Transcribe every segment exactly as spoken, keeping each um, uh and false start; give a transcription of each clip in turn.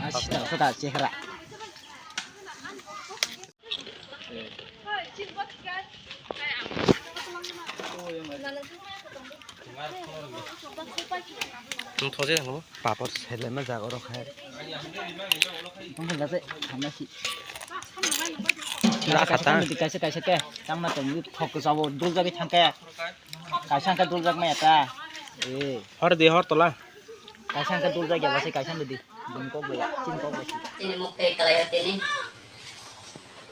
Asita, asita, chehra. Papor selema jaga rok hai. Tong hwnla se thamna si. Ra khata. Kaisa, kaisa ke tangna tong thok jabo dul jagwi thangke. Kaisa hwnkhe dul jak maya ta. Eh. Hor di, hor tola. Kaisa hwnkhe dul jak ya basi kaisa di. Bini kok bai, chini kok bai. Chini mukti kalai tini.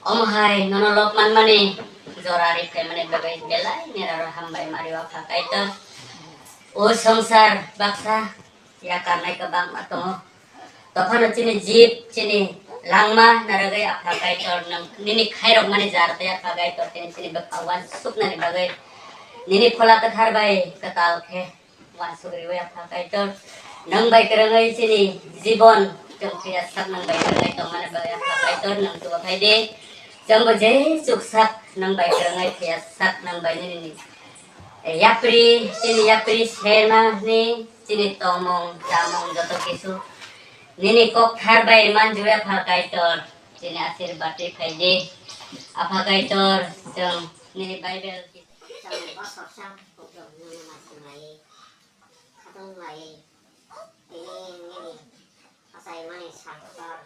Omo hai nono lok manmani jora ri phaimani bagwi belai niraro hambai mari o Apha Kaitor. O songsar baksa yakarnai kwbangma tongo. Tophano chini jib, chini langma narwgwi Apha Kaitor nwng nini khairokmani jar tei Apha Kaitor tini chini bwkha uansuknani bagwi nini phola kwthar bai kwtal khe uansuk riwi Apha Kaitor, nwng bai kwrwngwi chini jibon chwng phiya sak nwng bai kwrwngwi tongmani bagwi Apha Kaitor nwng chubaphai di. Chwngbo je chuksak nwng bai kwrwngwi phiya sak nwng bai nini yapri, chini yapri sermani chini tongmung chamung joto kisu nini kokthar bai manjui Apha Kaitor chini asirbad ri phai di. Apha Kaitor chwng nini Bible ki- Chwng bosor sak kupluk nini machine lai, khatung lai, tini nini achaimani sal kotor.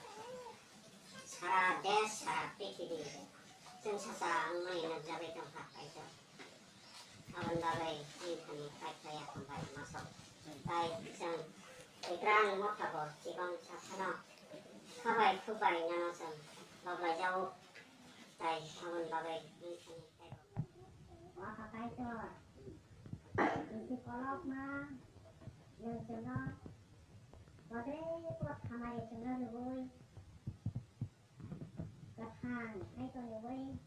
Sara desh, sara prithibi chwng sacha wngmani nukjagwi tongkha Kaitor. Aboni bagwi wngthani Kaitor ya hambai masok. Tai chwng Tiprani mothabo chikon saphano khabai khukbai nono chwng bablaijago. Tai aboni bagwi wngthani teibo. O Apha Kaitor, bisi kolokma nwng chwngno bodre pot hamari chwngno rwui kwthang khai tongwi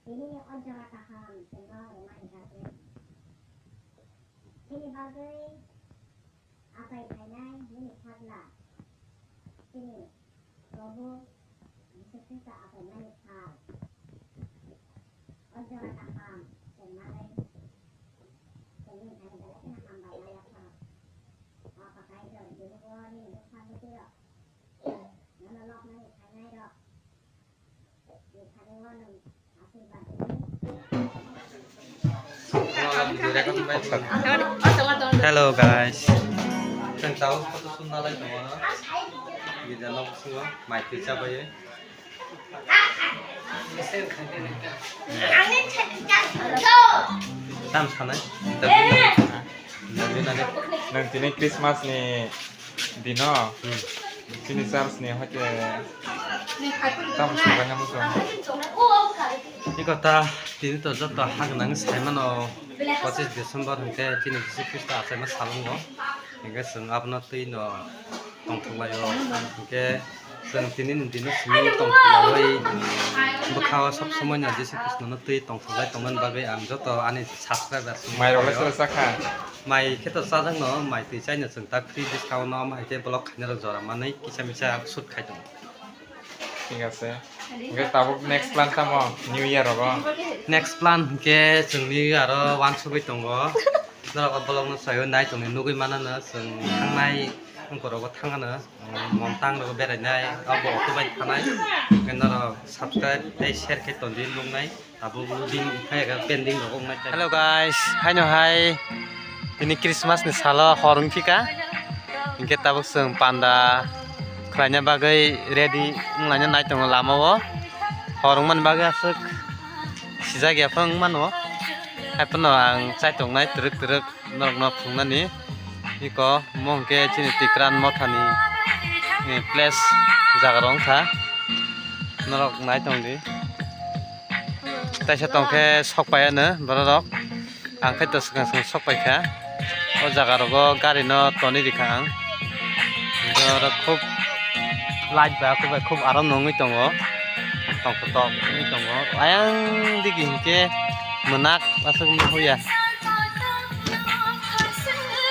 tini o jora kaham chwngno rwmani bagwi. Chini bagwi achai phainai nini phagla chini Probhu Jisu Khristo achaimani phal. O jora kaham chwng manwi chwngni thani belai kheno hambai maya kha. O Apha Kaitor, tini bo nini bwkha bwtwi rok nono loknani phainai rok ni thani o nwng asirbad rwdi. Hello guys. Chwng tabuk photo shoot nalai tongo. Gija nok bisingo mai twi chabai. Tam sanai. Interview nani. Nwng tini Christmas ni dino. Hmm. Chini church ni hoite tam sanai muchung. Iko ta tini to joto hagnang sai mano. Pochisni December hwnkhe chini Jisu Khristo achaima salongo. Hwnkhe chwng abono twi no tongthok laio. Hwnkhe chwng tini ni dino simi tongthok laiwi bwkhao sob somoi no Jisu Khristo no twi tongthok lai tongmani bagwi ang joto ani subscribers no mai rok lai sero chakha. Mai khe to chajak no, mai twi chaino chwng ta free bwskao no, omo hai khe vlog khaina rok jora manwi kisa misa shoot khai tongo. Thik ase. Hwnkhe tabuk next plan tamo New Year rogo? Next plan hwnkhe chwngni aro uansugwi tongo. Norok o vlog no saio nai tongni nugwi manano chwng thangnai wngkorogo thangano, um, Montang rogo berainai abo auto bai thanai. Hwnkhe norok subscribe tei share khe tondi nuknai. Abo bini khe pending rok wngnai. Hello guys, haino hai tini Christmas ni salo hor wngphika. Hinkhe tabuk chwng panda khlaina bagwi ready wnglaina nai tongo lama o. Hor wngmani bagwi aswk sijak ya phano wngmano. Haiphano ang chai tongnai twrwk twrwk. Norokno phunuknani iko omo hwnkhe chini Tikran mothani, eh, place jaga rok wngkha. Norok nai tongdi. Taisa tongkhe sok paiya no borok rok. Ang khe to swkang swkang sok paikha. O jaga rogo gari no tonwi rikha ang. Oro khub light ba khub, khub aram no wngwi tongo. Tongthok tok wngwi tongo. Ayang digi hinkhe mwnak aswk wngwi huya.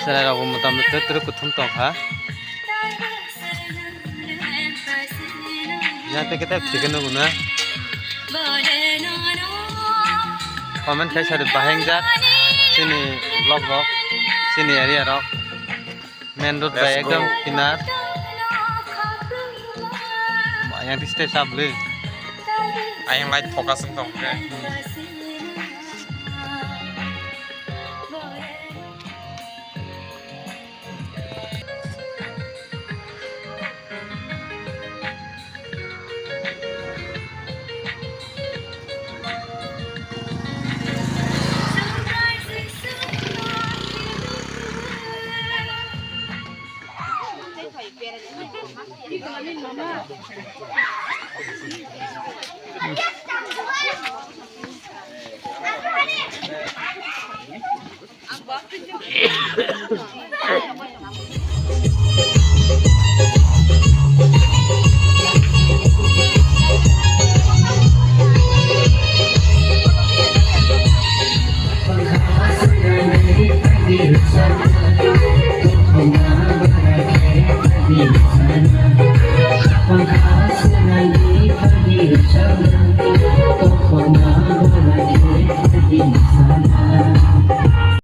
Chwrai rok bo motamoti twrwk kuthum tongkha. Yang teke tak chicken nunggu na. Comment khai sadi baheng jak sini vlog rok, sini area rok, main road bai ekdom kinar. Yang di step sabli. Ayang light focus wng tong khe.